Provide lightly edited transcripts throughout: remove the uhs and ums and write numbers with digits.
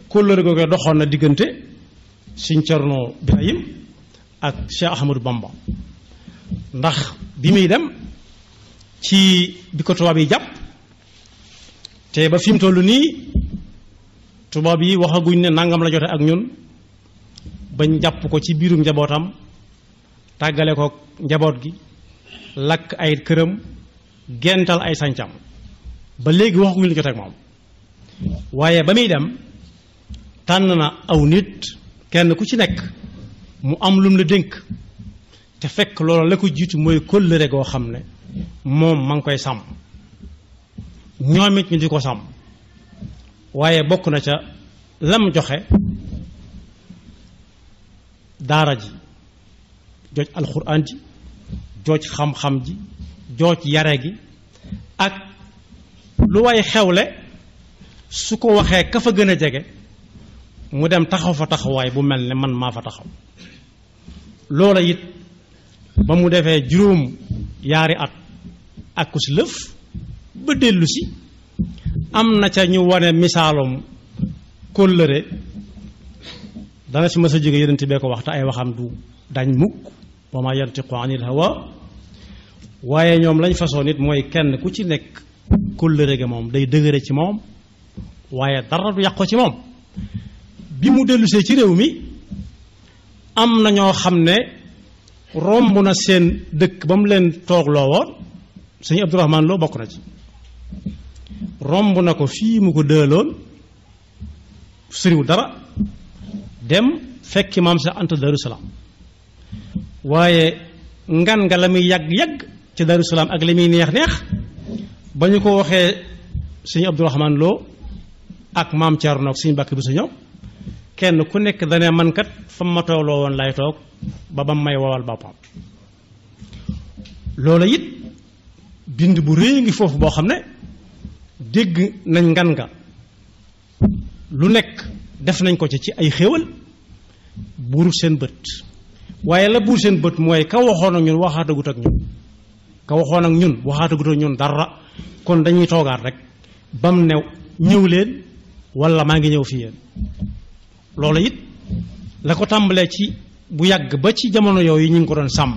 kóllëre googu doxoon na diggante Sëñ Cerno Birahim ak Cheikh Ahmadou Bamba ndax bi muy dem ci bi ko tubaab yi jàpp te ba fi mu toll nii tubaab yi waxaguñ ne nangam la jote ak ñun bañ jàpp ko ci biirum njabootam tàggale ko njaboot gi lakk ay këram gental ay sancam ba léegi waxaguñ la jote ak moom waaye ba muy dem tànn na aw nit kenn ku ci nekk mu am lum la dénk te fekk loolu la ko jiitu mooy kóllëre goo xam ne moom ma ngi koy sàmm ñoom it ñu di ko sàmm waaye bokk na ca lam joxe daara ji jooj alxuraan ji jooj xam-xam ji jooj yare gi ak lu way xewle su ko waxee ka fa gën a jege mu dem taxaw fa taxawaay bu mel ne man maa fa taxaw loola it ba mu defee juróom yaari at ak ku si lëf ba dellu si am na ca ñu wane misaalum kóllëre dana si mës a jóge yonent bee ko wax te ay waxam du dañ mukk wa ma yantiqu anil hawa waaye ñoom lañ façon nit mooy kenn ku ci nekk kóllëre ga moom day dëgëre ci moom waaye dara du yàq ko ci moom bi mu dellusee ci réew mi am na ñoo xam ne romb na seen dëkk ba mu leen toogloo woon sëñ Abdourahman Lo bokk na ci romb na ko fii mu ko dëloon sëriw dara dem fekki maam sa Anta Darou Salaam waaye ngan nga la muy yàgg-yàgg ci Darou Salaam ak li muy neex-neex ba ñu ko waxee sëñ Abdourahman Lo ak maam Thierno ak sëñ Mbàkke bi sa ñëw kenn ku nekk dane man kat fa ma toogloo woon lay toog ba ba may wowal boppam loola it bind bu rëy ngi foofu boo xam ne dégg nañ ngan nga lu nekk def nañ ko ci ay xéewal buur seen bët waaye la buur seen bët mooy ka waxoon ak ñun waxaatagut ak ñun ka waxoon ak ñun waxaatagut ak ñun dara kon dañuy toogaat rek bam ne ñëw leen wala maa ngi ñëw fii yéen loolu it la ko tàmbalee ci bu yàgg ba ci jamono yooyu ñu ngi ko doon sàmm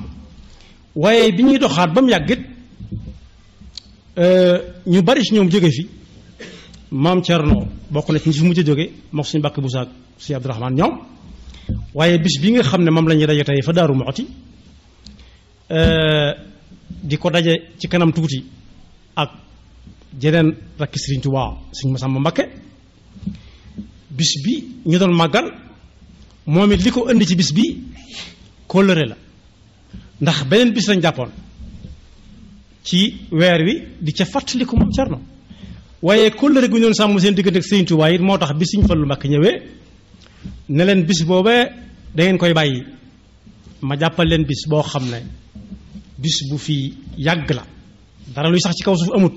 waaye bi ñuy doxaat ba mu yàggit ñu bari ci ñoom jóge fi maam Thierno bokk na ci ñi fi mujj a jóge mook suñu Mbàkke Buso ak si Abdourahman ñoom waaye bis bi nga xam ne moom la ñuy daje tey fa Daaru Muxti di ko daje ci kanam tuuti ak jeneen rakki Sëriñ Tuubaa Sëriñ Masamba Mbakke bis bi ñu doon màggal moom it li ko indi ci bis bi kóllëre la ndax beneen bis lañ jàppoon ci weer wi di ca fàttaliku moom Cerno waaye kóllëre gu ñu doon sàmm seen diggante ak Sëriñ Tuubaa it moo tax bi Sëriñ Fallu Mbakke ñëwee ne leen bis boobee da ngeen koy bàyyi ma jàppal leen bis boo xam ne bis bu fi yàgg la dara luy sax ci kaw suuf amut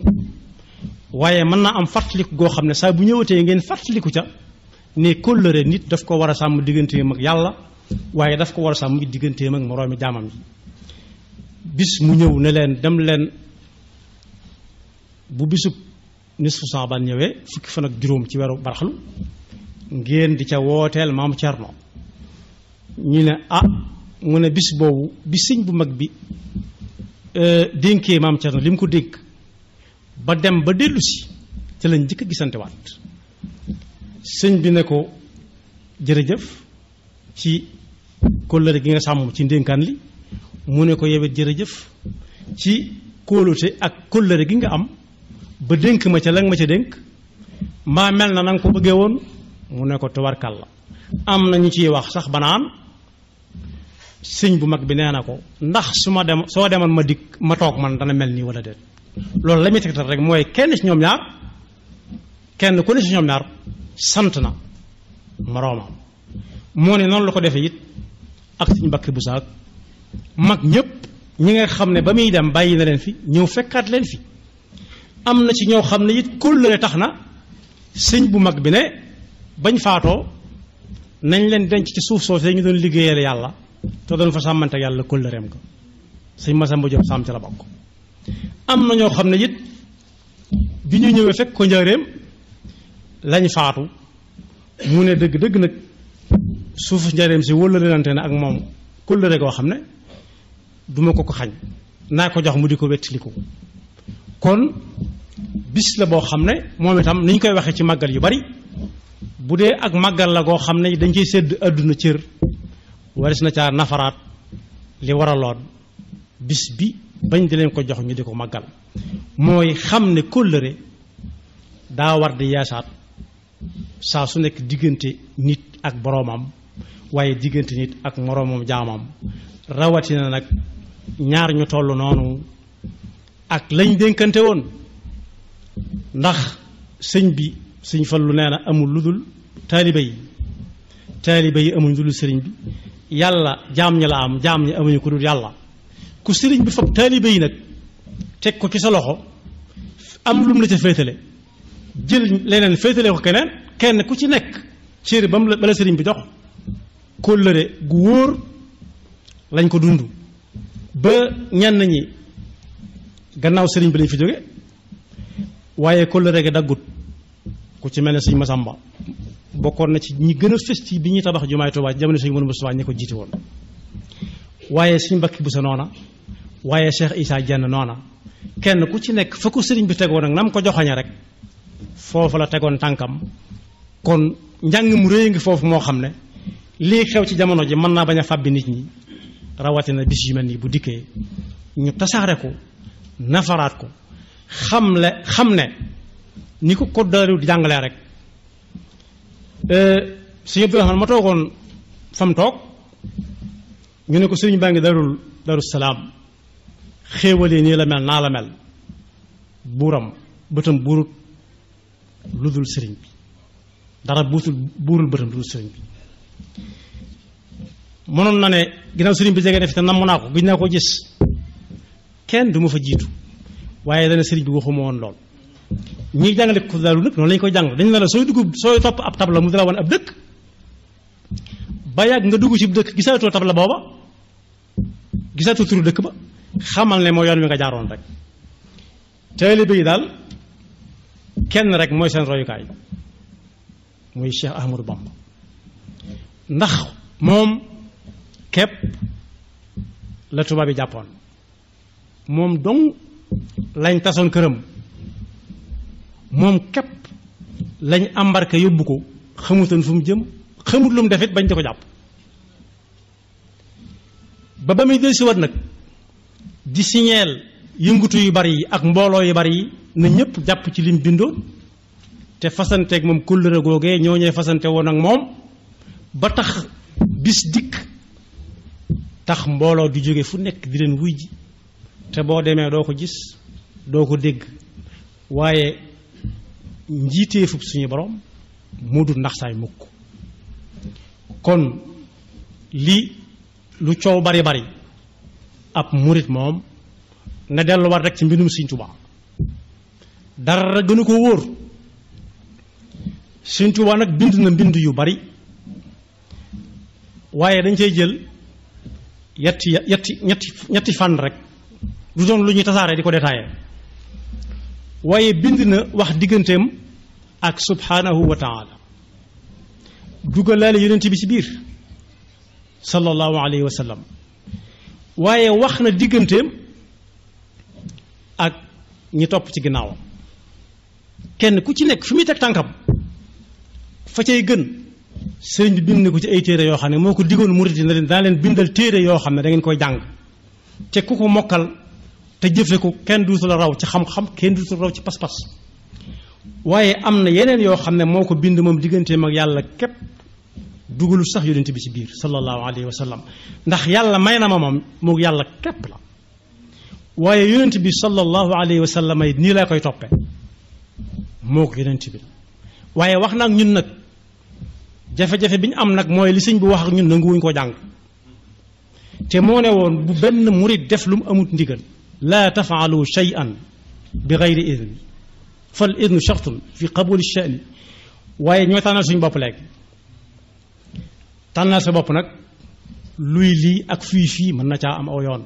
waaye mën naa am fàttaliku goo xam ne saa bu ñëwatee ngeen fàttaliku ca ne kóllëre nit daf ko war a sàmm digganteem ak yàlla waaye daf ko war a sàmm digganteem ak moroomi jaamam yi bis mu ñëw ne leen dem leen bu bisub nisfu Saaban ñëwee fukki fan ak juróom ci weeru baraxlu ngeen di ca wooteel maam Cerno ñu ne mu ne bis boobu bi sëñ bu mag bi dénkee maam Cerno li mu ko dénk ba dem ba dellu si ca lañ njëkk a gisante waat sëñ bi ne ko jërëjëf ci kóllëre gi nga sàmm ci ndénkaan li mu ne ko yewet jërëjëf ci kóolute ak kóllëre gi nga am ba dénk ma ca la nga ma ca dénk mbaa mel na nga ko bëggee woon mu ne ko tubarkal la am na ñu ciy wax sax banaan sëñ bu mag bi nee na ko ndax su ma dem soo demoon ma dikk ma toog man dana mel nii wala déet loolu la muy tegtal rek mooy kenn ci ñoom ñaar kenn ku ne ci ñoom ñaar sant na moroomam moo ne noonu la ko defee it ak suñu Mbàkke Buso ak mag ñëpp ñi nga xam ne ba muy dem bàyyi na leen fi ñëw fekkaat leen fi am na ci ñoo xam ne it kóllëre tax na sëñ bu mag bi ne bañ faatoo nañ leen denc ci suuf soosu ñu doon liggéeyal yàlla te doon fa sàmmante yàlla kóllëreem ko sëñ Masamba Jóob sàmm ci la bokk am na ñoo xam ne it bi ñu ñëwee fekk ko njaareem lañ faatu mu ne dëgg nag suufu njareem si wóllërante na ak moom kóllëre goo xam ne duma ko xañ naa ko jox mu di ko wettiliku kon bis la boo xam ne moom itam ni ñu koy waxee ci màggal yu bari bu dee ak màggal la goo xam ne dañ koy sédd àdduna cër waris na caa nafaraat li waraloon bis bi bañ di leen ko jox ñu di ko màggal mooy xam ne kóllëre daa war di yeesaat saa su nekk diggante nit ak boroomam waaye diggante nit ak moroomam jaamam rawatina nag ñaar ñu toll noonu ak lañ dénkante woon ndax sëñ Fallu nee na amul lu dul taalibe yi amuñ lu dul sëriñ bi yàlla jaam ñi la am jaam ñi amuñu ko dul yàlla ku sëriñ bi fab taalibe yi nag teg ko ci sa loxo am lu mu la ca féetale jël leneen féetale ko kenn ku ci nekk cër ba la sëriñ bi jox kóllëre gu wóor lañ ko dund ba ñenn ñi gannaaw sëriñ bi lañ fi jóge waaye kóllëre ga daggut ku ci mel ne sëñ Masamba bokkoon na ci ñi gën a fës ci bi ñuy tabax jumaay Tuubaa jamono sëñ Mor Mustafaa ñi ko jiite woon waaye sëñ Mbàkke Buso noona waaye Cheikh Issa Dieng noona kenn ku ci nekk fa ko sëriñ bi tegoon ak nam ko joxañe rek foofu la tegoon tànkam kon njàng mu réy ngi foofu moo xam ne lii xew ci jamono ji mën naa bañ a fàbbi nit ñi rawatina bis yu mel nii bu dikkee ñu tasaare ko nafaraat ko xam ne ni ko code de la route di jàngalee rek sëñ Abdou Rahman ma toogoon fam toog ñu ne ko sëriñ baa ngi Daru Salaam xéewalee nii la mel naa la mel buuram bëtam buurut lu dul sëriñ bi dara buurul bëtam lu dul sëriñ bi mënoon na ne ginnaaw sëriñ bi jege na fi te namm naa ko gis naa ko gis kenn du ma fa jiitu waaye dana sëriñ bi waxuma woon lool ñiy jàngale ko daal nag noonu lañu koy jàng dañu ne la sooy topp ab tabla mu dala woon ab dëkk ba yàgg nga dugg ci dëkk gisaatoo tabla booba gisaatoo turu dëkk ba xamal ne moo yoon wi nga jaaroon rek taalibe yi daal kenn rek mooy seen royukaay muy Cheikh Ahmadou Bamba ndax moom képp la tubaab bi jàppoon moom dong lañ tasoon këram moom képp lañ embarqué yóbbu ko xamutoon fu mu jëm xamut lu mu defit bañ di ko jàpp ba muy dellusiwaat nag di signeel yëngutu yu bari yi ak mbooloo yu bari yi na ñëpp jàpp ci lim bindoon te fasanteeg moom kóllëre googee ñoo ñee fasante woon ak moom ba tax bis dikk tax mbooloo di jóge fu nekk di leen wuy ji te boo demee doo ko gis doo ko dégg waaye njiiteefub suñu borom moo dul ndax saay mukk kon lii lu coow bari bari ab murit moom na delluwaat rek ci mbindum Sëriñ Tuubaa dara gënu ko wóor Sëriñ Tuubaa nag bind na mbind yu bari waaye dañ cay jël ñetti fànn rek du doon lu ñuy tasaare di ko détaillé waaye bind na wax digganteem ak subhanahu wa taala dugalaale yonent bi ci biir sallallahu alayhi wa sallam waaye wax na digganteem ak ñi topp ci ginnaawam kenn ku ci nekk fi muy teg tànkam fa cay gën sëriñ bi bind na ko ci ay téere yoo xam ne moo ko digoon murit yi na leen daa leen bindal téere yoo xam ne da ngeen koy jàng te ku ko mokkal te jëfe ko kenn duutu la raw ci xam-xam kenn duutu la raw ci pas-pas waaye am na yeneen yoo xam ne moo ko bind moom digganteem ak yàlla képp dugalu sax yonent bi ci biir sallallahu alayhi wa sallam ndax yàlla may na ma moom moo yàlla képp la waaye yonent bi sallallahu alayhi wa sallam ay nii laa koy toppe moo ko yonent bi waaye wax na ak ñun nag jafe-jafe bi ñu am nag mooy li sëñ bi wax ak ñun nanguwuñ ko jàng te moo ne woon bu benn murit def lu mu amut ndigal laa tafaalu shay'an bi gayri idn fal idnu shartun fi qabuli sha'ni waaye ñoo tànnal suñu bopp léegi tànnal sa bopp nag luy lii ak fii mën na caa am aw yoon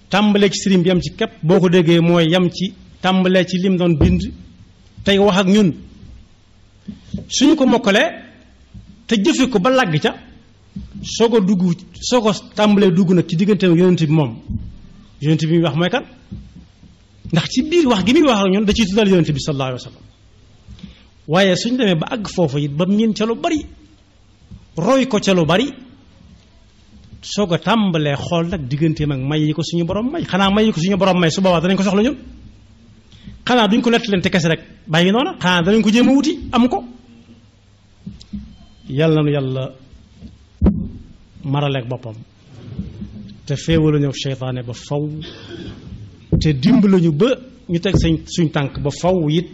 tàmbalee ci sëriñ bi yam ci képp boo ko déggee mooy yam ci tàmbalee ci lim doon bind tey wax ak ñun suñu ko mokkalee te jëfe ko ba làgg ca soo ko tàmbalee dugg nag ci digganteem yonent bi moom yonent bi muy wax mooy kan ndax ci biir wax gi muy wax ak ñun da ciy tuddal yonent bi sallallahu alayhi wa sallam waaye suñ demee ba àgg foofu it ba miin ca lu bari roy ko ca lu bari soo ko tàmbalee xool nag digganteem ak may yi ko suñu borom may xanaa may yi ko suñu borom may su boobaa danañ ko soxla ñun xanaa duñ ko nett leen te kese rek bàyyi noona xanaa danañ ko jéem a wuti am ko yàlla na nu yàlla maraleeg boppam te féewalu ñëw seytaane ba faw te dimbali ñu ba ñu teg suñ tànk ba faw it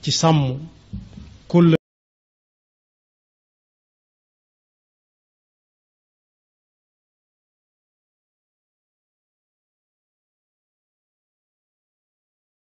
ci sàmm kóllëre